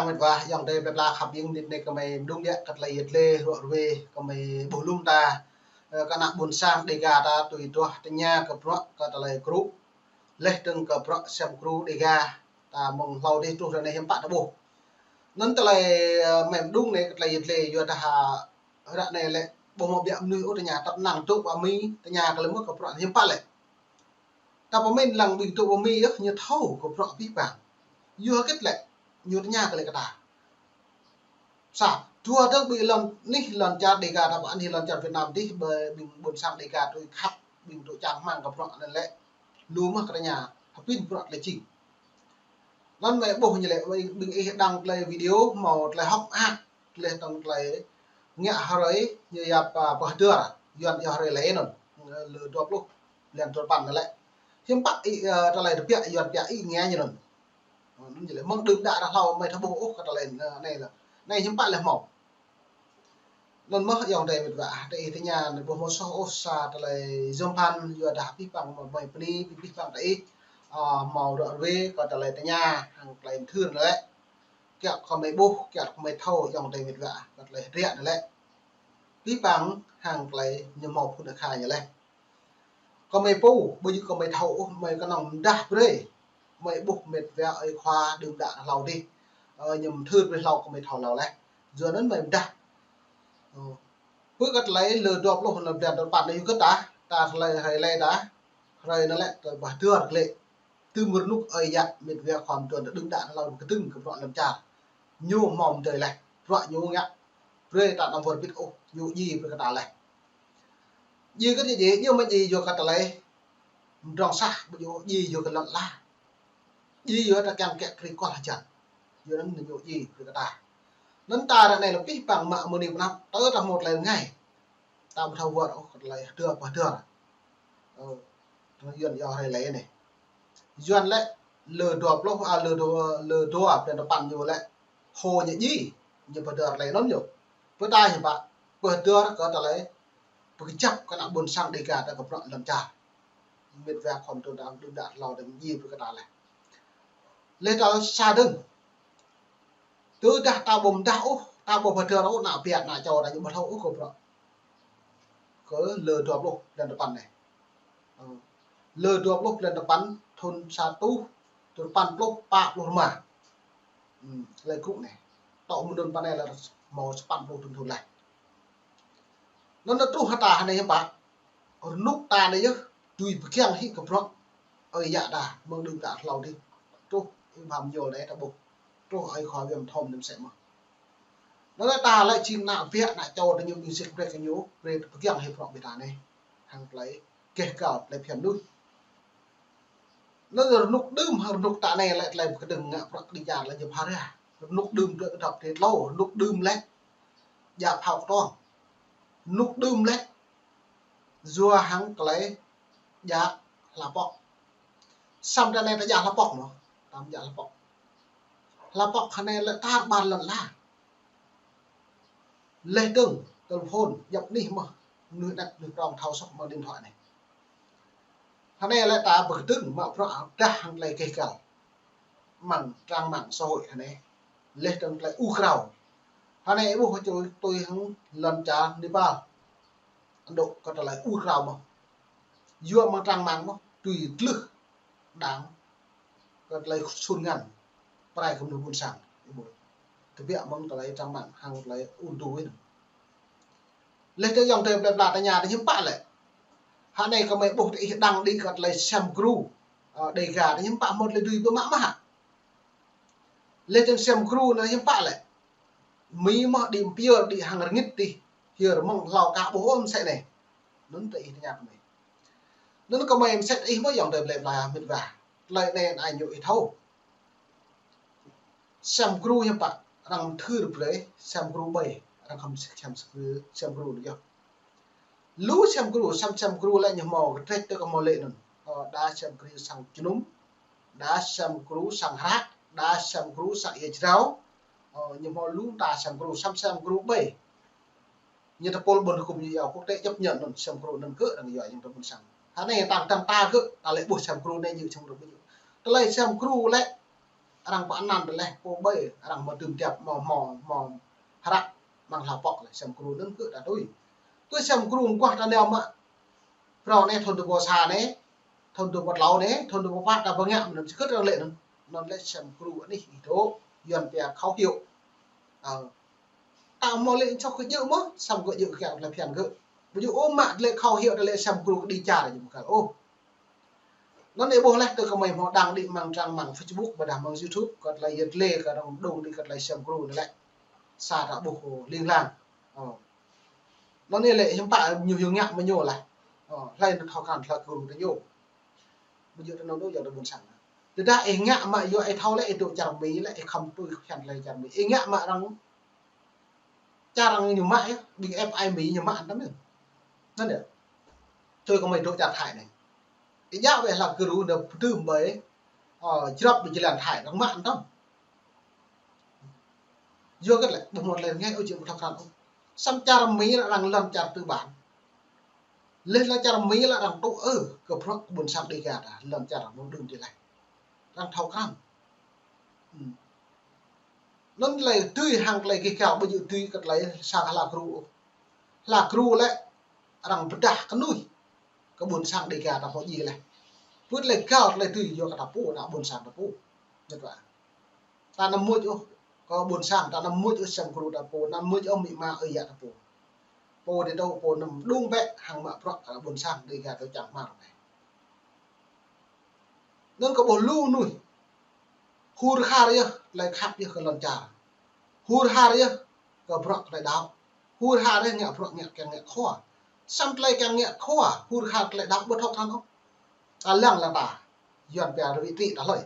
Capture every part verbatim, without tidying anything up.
Mĕt wa, ayŏng adơi plơi pla khăp ƀing, mơnit anai gơmơi mơdung biă kơ tơlơi yet lĕ ruă ruê gơmơi ƀuh lŏm ta. Ơ, kơ ană ƀôn sang Dega ta tui duah tơña kơ bruă kơ tơlơi gru. Laih dơ̆ng kơ bruă sem gru Dega ta mơ̆ng hlâo dih truh ră anai hiư̆m pă ta ƀuh. Anŭn tơlơi, ơ, gơmơi mơdung anai kơ tơlơi yet lĕ yua dah, ơ, ră anai lĕ ƀu hmâo ƀiă mơnuih ôh tơña, tăp năng dŏ pơ Mi, tơña kơ lĕ mơ̆ kơ bruă hiư̆m pă lĕ. Ta pơmĭn lăng ƀing dŏ pơ Mi yơh ñu thâo kơ bruă pih pang. Yua hơget lĕ ñu tơña kơ lĕ kơ ta. Sa, dua dơ̆ng ƀing lŏn anih lŏn čar Dega ta pơ anih lŏn čar Việt Nam dih, ƀing ƀôn sang Dega tui khăp ƀing dŏ čang hmang kơ bruă anŭn lĕ lu mơ̆ kơ tơña hơpĭn bruă tơlơi jing. Anŭn gơmơi ƀuh ñu lĕ, ƀing ih đăng tơlơi video hmâo tơlơi hơ̆k mơak, tơlơi tơ̆ng tơlơi ngă hrơi ñu yap, ơ, pơhơdơr Yuan yơh hrơi lĕ anŭn, ơ, lơ dua pluh blan dua păn anŭn lĕ. Hiư̆m pă ih, ơ, tơlơi tơbiă Yuan biă ih ngă ñu anŭn. Anŭn ñu lĕ mơ̆ng đưm đă ră hlâo gơmơi ƀu thâo ôh kơ tơlơi, ơ, anai lĕ. Anai hiư̆m pă lĕ hmâo. Anŭn mơ̆ ayŏng adơi mĕt wa, tơ ih tơña anai ƀu hmâo soh ôh sa tơlơi yom phan, yua dah pih pang mơ̆ gơmơi bơni, pih pang tơ ih, ơ, hmâo ruă ruê kơ tơlơi tơña hăng tơlơi mơthưr anŭn lĕ. Kiăng kơ gơmơi ƀuh, kiăng kơ gơmơi thâo ayŏng adơi mĕt wa, kơ tơlơi hơdră anŭn lĕ. Pih pang hăng tơlơi ñu hmâo phŭn akha ñu lĕ. Kơ gơmơi pô, ƀu djơ̆ kơ gơmơi thâo ôh, gơmơi kơnơ̆ng mơdah brơi. Gơmơi ƀuh mĕt wa ơi khua đưm đă hlâo dih. Ơ, ñu mơthưr brơi hlâo kơ gơmơi thâo hlâo laih. Yua anŭn gơmơi mơdah. Ơ. Pơ kơ tơlơi lơ dua pluh anŭn blan dua păn anai yua kơ ta, ta tơlơi hrơi lĕ ta. Hrơi anŭn lĕ tơlơi pơhơdơr kơ lĕ. Tơm rơnŭk ơi yă mĕt wa khua mơtuan đưm đă hlâo kơdơ̆ng kơ bruă lŏn čar. Ñu hmâo mơdơi laih, bruă ñu ngă. Brơi ta anăm wơr bĭt ôh, ñu djai brơi kơ ta laih. Djai kơ djai, djai, ñu mă djai yua kơ tơlơi mơdrŏng sah, ƀu djơ̆ djai yua kơ lŏn ala. Djai yua ta kiăng kiă kriê kual hơjăn. Yua anŭn ñu djai brơi kơ ta. Anŭn ta ră anai lĕ pih pang mă mơni pơnăp, tơ ta hmâo tơlơi rơngai. Ta ƀu thâo wơr ôh kơ tơlơi hơdơr pơhơdơr. Ơ, tơlơi Yuan yơh hrơi lĕ anai. Yuan lĕ lơ dua pluh, a, lơ dua, lơ dua blan dua păn ñu lĕ. Hô ñu djai, ñu pơhơdơr tơlơi anŭn ñu. Pơtă hiư̆m pă, pơhơdơr kơ tơlơi pơkơjăp kơ ană ƀôn sang Dega ta kơ bruă lŏn čar. Mĕt wa khua mơtuan đưm đă hlâo dơ̆ng djai brơi kơ ta laih. Laih ta sa dơ̆ng. Tơdah ta ƀu mơdah ôh, ta ƀu pơhơdơr ôh, ană biă ană čô ta ñu ƀu thâo ôh kơ bruă. Kơ lơ dua pluh blan dua păn anai. Ơ. Lơ dua pluh blan dua păn thŭn sa rơtuh dua păn pluh pă pluh rơma. Ơ, tơlơi gru anai. Tŏ mơ̆ng anŭn pơ anai lĕ hmâo sapăn pluh thŭn thŭn laih. Anŭn truh hơta hơnai hiư̆m pă. Rơnŭk ta anai yơh, tui pơkiăng hĭ kơ bruă ơi yă ta, mơ̆ng đưm đă hlâo dih. Truh ih bam yol anai ta ƀuh. Truh ơi khua viêm thom anŭn mơsĕ mơ̆n. Anŭn lĕ ta lĕ jing ană biă ană čô ta ñu ƀing sĭt brơi kơ ñu, brơi pơkiăng hĭ bruă ƀing ta anai. Hăng tơlơi keh kal tơlơi phiăn đôč. Anŭn rơnŭk đưm hăng rơnŭk ta anai lĕ tơlơi pơkơdơ̆ng ngă bruă kơđi čar lĕ ñu phara. Rơnŭk đưm tơlơi kơdŏp tơlơi tlâo, rơnŭk đưm lĕ djă phao kơtuang. Rơnŭk đưm lĕ yua hăng tơlơi djă hla pŏk. Samơ̆ ta anai ta djă hla pŏk mơ̆, ta djă hla pŏk. Hla pŏk hơnai lĕ tar ƀar lŏn ala. Laih dơ̆ng, tơlphon, djŏp anih mơ̆, mơnuih anet, mơnuih prŏng thâo soh mơ̆ng điện thoại anai. Hơnai lĕ ta pơkơdơ̆ng mă bruă dah hăng tơlơi keh kal. Mơ̆ng trang mạng xã hội hơnai. Laih dơ̆ng tơlơi ur krao. Hơnai ih ƀuh tui, tui hăng lŏn čar Nepal. Ấn Độ kơ tơlơi ur krao mơ̆n. Yua mơ̆ng trang mạng mơ̆n, tui tlưh đang kơ tơlơi sun ngăn, pơrai kơ mơnuih ƀôn sang. Ih ƀuh. Tơbiă mơ̆ng tơlơi trang mạng hăng tơlơi ur đu ih. Laih dơ̆ng ayŏng adơi plơi pla tơña ta hiư̆m pă lĕ. Hơnai gơmơi ƀuh tơ ih đăng đĭ kơ tơlơi sem gru, ơ, Dega ta hiư̆m pă hmâo tơlơi dưi pơmă mơ̆ hă. Laih dơ̆ng sem gru anŭn hiư̆m pă lĕ. Mi mơ̆ đĭ pơyơr đĭ hăng rơngit dih. Hiư̆m mơ̆ng hlâo ka ƀuh ôh mơsĕ anai. Anŭn tơ ih tơña gơmơi. Anŭn gơmơi mơsĕ ih mơ̆ ayŏng adơi plơi pla mĕt wa. Tơlơi anai anai ñu ih thâo. Sem gru hiư̆m pă, arăng thâo brơi sem gru ƀai, arăng khŏm sem gru, sem gru anŭn yơh. Lu sem gru, sem, sem gru lĕ ñu hmâo kơtrĕč tơ kơ hmâo lĕ anŭn. Ơ, đa sem gru sang jơnum, đa sem gru sang hră, đa sem gru sang ia jrao. Ơ, ñu hmâo lu đa sem gru, sem, sem gru ƀai. Ñu tơpul ƀôn hơkŭm ñu yua quốc tế chấp nhận anŭn sem gru anŭn kơ arăng yua ayŏng adơi ƀôn sang. Hơnai tăng tăng ta kơ, ta lĕ ƀuh sem gru anai ñu sem gru ƀai. Tơlơi sem gru lĕ Arăng pơanăn tơlơi pô ƀai, arăng mơ̆ tŭm tiăp mơ̆, mơ̆, mơ̆ hră amăng hla pŏk lĕ sem gru anŭn kơ ta tui. Tui sem gru mơguah ta nao mă. Phrâo anai thun dua rơbâo sa anai, thun dua rơbâo klâo anai, thun dua rơbâo pă ta bơngă mơ̆n, čơkơ̆t arăng lĕ anŭn. Anŭn lĕ sem gru anih ih dŏ, Yuan pia khẩu hiệu. Ơ. Ta mơ̆ lĕ čŏk kơ djơ̆ mơ̆, sem gru djơ̆ kiăng tơlơi phiăn gơ̆. Ƀu djơ̆ ôh mă tơlơi khẩu hiệu tơlơi sem gru kơ đi čar ñu mơkal. Ôh. Anŭn ih ƀuh laih tơ kơ mơi hmâo đăng đĭ amăng trang mạng Facebook, ƀôdah amăng YouTube, kơ tơlơi yet lê, kơ arăng đung đĭ kơ tơlơi sem gru anai lĕ. Sa ta ƀuh ling lang. Ơ. Anŭn anai lĕ hiư̆m pă ñu hiu ngă mơ̆ ñu laih. Ơ, hlơi anŭn thâo krăn hlơi gru tơ ñu. Ƀu djơ̆ tơ anŭn đôč yua tơ ƀôn sang. Tơdah ih ngă mă yua ih thâo lĕ ih dŏ čar Mi lĕ ih khŏm tui phiăn tơlơi čar Mi. Ih ngă mă arăng čar arăng ñu mă yơh, ƀing ĕp ai Mi ñu mă tơm yơh. Anŭn yơh. Tui kơ mơi dŏ čar Thái anai. Ih djă wơ̆t hla gru anŭn pơtŭm ƀai, ơ, jrŏp ƀơi jơlan Thái arăng mă tơm. Yua kơ lĕ, ƀu hmâo tơlơi rơngai ôh, či ƀu thâo krăn ôh. Sem čar Mi lĕ arăng lŏn čar tư bản. Leh lŏn čar Mi lĕ arăng tŭ ư, kơ bruă kơ ƀôn sang Đêga ta, lŏn čar arăng mơ̆ng đưm tih laih. Arăng thâo krăn. Hmm. Anŭn tơlơi tui hăng tơlơi gêh gao ƀu djơ̆ tui kơ tơlơi sang hla gru ôh. Hla gru lĕ arăng pơdah kơnuih kơ ƀôn sang Đêga ta pô djai laih. Pơ tơlơi gao tơlơi tui yua kơ ta pô, ană ƀôn sang ta pô. Ñĕt wa. Ta anăm mŭt ôh kơ ƀôn sang, ta anăm mŭt ôh sem gru ta pô, anăm mŭt ôh amĭ ama ơi yă ta pô. Pô dih dŏ pô anăm đung bĕ hăng mă bruă kơ ƀôn sang Đêga ta čang hmar anai. Anŭn kơ ƀuh lu mơnuih. Hur har yơh, tơlơi khăp yơh kơ lŏn čar. Hur har yơh, kơ bruă tơlơi đaŏ. Hur har yơh ngă bruă ngă kiăng ngă khua. Sem tơlơi kiăng ngă khua, hur har tơlơi đaŏ ƀu thâo krăn ôh. Ta lăng lăng ta. Yuan pia rơwĭ trĭ ta hlơi.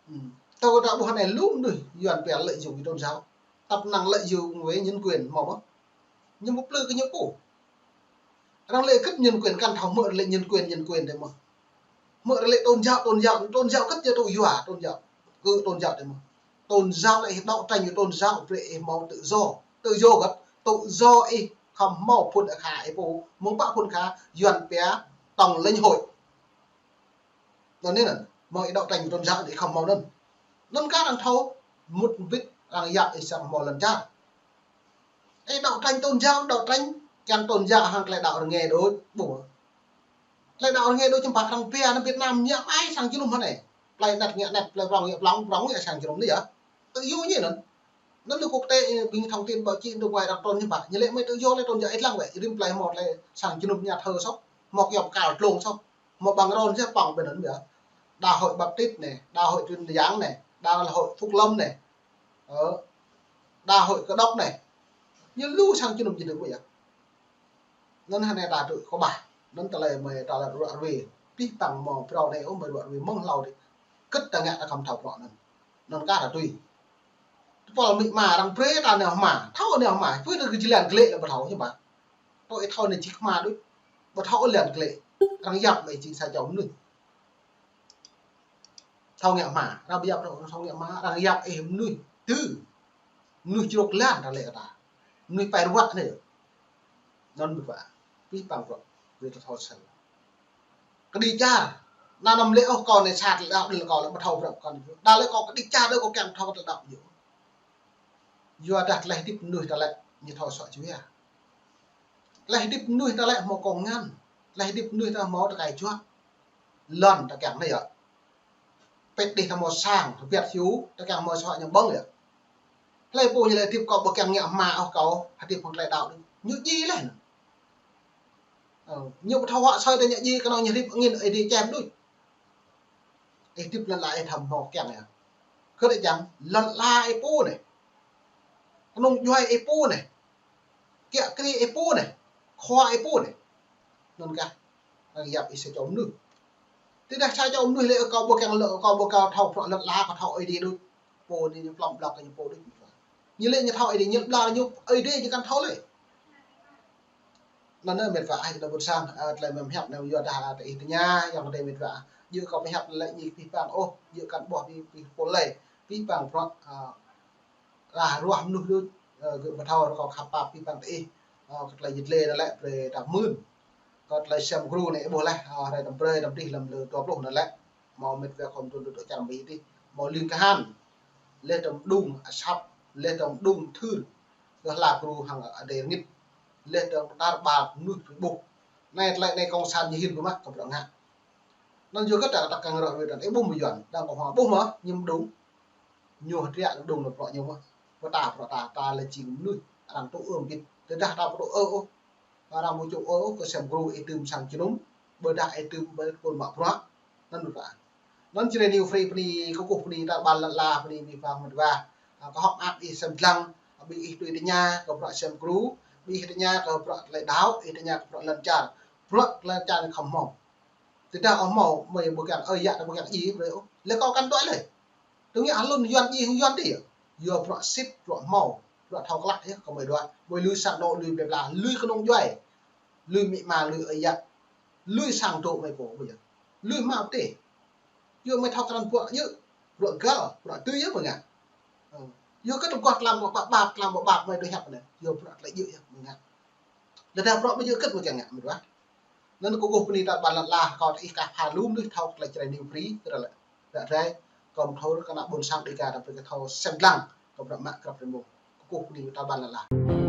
Hmm. Tơ ta ƀuh anai lu mơnuih Yuan pia lợi dụng về tôn giáo. Tăp năng lợi dụng về nhân quyền mơ̆ mơ̆. Ñu mơ̆ plư kơ ñu pô. Arăng lĕ kơ̆t nhân quyền kăn thâo hmư̆ lĕ nhân quyền, nhân quyền tơ mơ̆. Hmư̆ lĕ tôn giáo, tôn giáo, tôn giáo kơ̆t yơh tŭ yua, tôn giáo. Kơ tôn giáo tơ mơ̆. Tôn giáo lĕ ih đấu tranh tôn giáo, brơi ih hmâo tự do. Tự do kơ̆t, tự do ih khŏm hmâo phŭn akha ih pô, mơ̆ng pă phŭn akha, Yuan pia tổng lãnh hội. Anŭn anai anŭn, hmâo ih đấu tranh tôn giáo ih khŏm hmâo anŭn. Anŭn kah arăng thâo, mŭt mbĭt arăng yap ih sang hmâo lŏn čar. Ih đấu tranh tôn giáo, đấu tranh kiăng tôn giáo hăng tơlơi đaŏ rơngai đôč, ƀu. Tơlơi đaŏ rơngai đôč čăm pă arăng pia anŭn Việt Nam ñă ai sang jơnum hơnai. Plơi anet ngă anet, plơi prŏng ngă prŏng, prŏng ngă sang jơnum anai yơh. Tơ yua ñu anŭn. Anŭn anai quốc tế, ƀing thông tin báo chí đơ wai arăng trŭn čăm pă. Ñu lĕ mơi tơ yua lĕ tôn giáo ih lăng wơ̆t, rĭm plơi hmâo tơlơi sang jơnum ñă thơ soh. Hmâo kyâo pơkal tlông soh. Hmâo ƀăng rôn soh pŏng ƀơi anŭn yơh. Đa hội Baptist anai, đa hội Truyền Giảng anai, đa hội Phúc Lâm anai. Ơ, đa hội Cơ Đốc anai. Ñu lu sang jơnum jơnum ƀu yơh. Anŭn hơnai ta tŭ kơ ƀah. Anŭn tơlơi mơi ta lĕ ruă ruê. Pih păng mơ̆ phrâo anai ôh mơi ruă ruê mơ̆ng hlâo dih. Kơ̆t ta ngă ta khŏm thâo phrâo anŭn. Anŭn kah ta tui. Tơpul amĭ ama arăng brơi ta nao hmua. Thâo nao hmua. Pơ tơ kơ jơlan glĕ lĕ ƀu thâo hiư̆m pă. Tơ ih thâo anai jing hmua đôč. Ƀu thâo ôh jơlan glĕ. Arăng yap mơi jing sa čô mơnuih. Thâo ngă hmua, arăng ƀu yap ôh, thâo ngă hmua, arăng yap ih mơnuih tŭ. Mơnuih črôk lan ta lĕ kơ ta. Mơnuih pai ruă anai. Anŭn ƀu pă, pih păng ruă, ƀu thâo sel. Kơđi čar, anăm lĕ ôh kâo anai sat lĕ đaŏ, đĭ lĕ kâo lĕ ƀu thâo bruă kâo anai. Đa lĕ kâo kơđi čar đôč kâo kiăng thâo tơlơi đaŏ yơh. Yua dah tơlơi hơdip mơnuih ta lĕ, ñu thâo sŏ jua. Tơlơi hơdip mơnuih ta lĕ hmâo kông ngăn. Tơlơi hơdip mơnuih ta hmâo tơkai juă. Lŏn ta kiăng anai yơh. Pĕt dih ta hmâo sang, ta pĕt hiu, ta kiăng hmâo sơhă ñăm ƀơ̆ng yơh. Hlơi pô ñu lĕ hơdip kâo ƀu kiăng ngă hmua ôh kâo, hơdip hăng tơlơi đaŏ đôč. Ñu djai laih anŭn. Ơ, ñu ƀu thâo huă asơi ta ñu djai, kơnơ̆ng ñu hơdip angĭn ih dih čem đôč. Ih hơdip lŏn ala ih thâo hmâo kiăng yơh. Kơ tơčăng, lŏn ala ih pô anai. Kơnung djuai ih pô anai. Kiă kriê ih pô anai. Khua ih pô anai. Anŭn kah, arăng yap ih sa čô mơnuih. Tơdah sa čô mơnuih lĕ kâo ƀu kiăng lĕ, kâo ƀu kâo thâo bruă lŏn ala, kâo thâo ih dih đôč. Pô anai ñu plŏm ƀlŏk kơ ñu pô đôč. Ñu lĕ ñu thâo ih dih, ñu ƀlŏk ñu ih dih ñu kăn thâo lĕ. Anŭn anai mĕt wa ơi, tơlơi ƀôn sang, ơ, tơlơi mơ̆ hiăp anai yua dah tơ ih tơña, yua kơ tơlơi mĕt wa. Yua kâo mơ̆ hiăp lĕ ñu pih păng ôh, yua kăn ƀuh pih, pih pô lĕ. Pih păng bruă, ơ, rah ruah mơnuih đôč, ơ, gơ̆ ƀu thâo kâo khăp pap pih păng tơ ih. Ơ, kơ tơlơi jit lê anŭn lĕ brơi ta mưn. Kơ tơlơi sem gru anai ih ƀuh laih, ơ, hrơi tơm brơi tơm dih lăm lơ dua pluh anŭn lĕ. Hmâo mĕt wa khŏm trŭn dŏ čar Mi dih. Hmâo ling kahan, laih dơ̆ng mơđung asăp, laih dơ̆ng mơđung thưr, kơ hla gru hăng adai rơngit, laih dơ̆ng tar ƀar mơnuih pơƀuh. Anai tơlơi anai kông sản ñu hin pơmă kơ bruă ngă. Anŭn yua kơ ta, ta kăng ră ruai dơ̆ng, ih ƀuh mơ̆ Yuan, dơ̆ng kơ hmâo ƀuh mơ̆, ñu mơđung. Ñu hơdră mơđung nao bruă ñu mơ̆. Pơ ta, bruă ta, ta lĕ jing mơnuih, arăng tŭ ơ bit, tơdah ta pơtŭ ơ ôh. Arăng ƀu čŭ ôh kơ sem gru ih tŭm sang jơnum, ƀôdah ih tŭm ƀơi kôl mă bruă. Anŭn ƀu ta. Anŭn Jrai New Free bơni kơkuh bơni ta ƀar lŏn ala bơni abih bang mơdua. Ha, kơ hŏk mơak ih sem dlăng, abih ih tui tơña kơ bruă sem gru, abih ih tơña kơ bruă tơlơi đaŏ, ih tơña kơ bruă lŏn čar. Bruă lŏn čar khŏm hmâo. Tơdah ƀu hmâo, mơi ƀu kiăng, ơi yă ta ƀu kiăng djai brơi ôh. Lĕ kâo kăn đuaĭ lĕ. Tui ngă hlŭn Yuan djai hăng Yuan dih yơh. Yua bruă sĭt, bruă hmâo, bruă thâo klah yơh kơ mơi đuaĭ. Mơi lui sang anô̆, lui plơi pla, lui kơnung djuai. Lui amĭ ama, lui ơi yă. Lui sang dŏ mơi pô, ƀu yơh. Lui hmua pơtê. Yua mơi thâo krăn bruă yơh. Bruă găl, bruă tui yơh mơi ngă. Ơ. Yua kơ tơguah tlam ƀă ƀap, tlam ƀă ƀap mơi tui hiăp anai. Yua bruă tơlơi yơh yơh mơi ngă. Lơdah bruă mơi yơh kơ̆t mơi kiăng ngă mơi đuaĭ. Anŭn kơkuh bơni ta ƀar lŏn ala, kâo tơ ih kah pha lu mơnuih thâo tơlơi Jrai New Free, ră lĕ. Ră ruai, kâo mơthâo kơ ană ƀôn sang Dega ta brơi kơ thâo sem dlăng, kơ bruă mă krăp rơmông. Kơkuh bơni ta ƀar lŏn ala.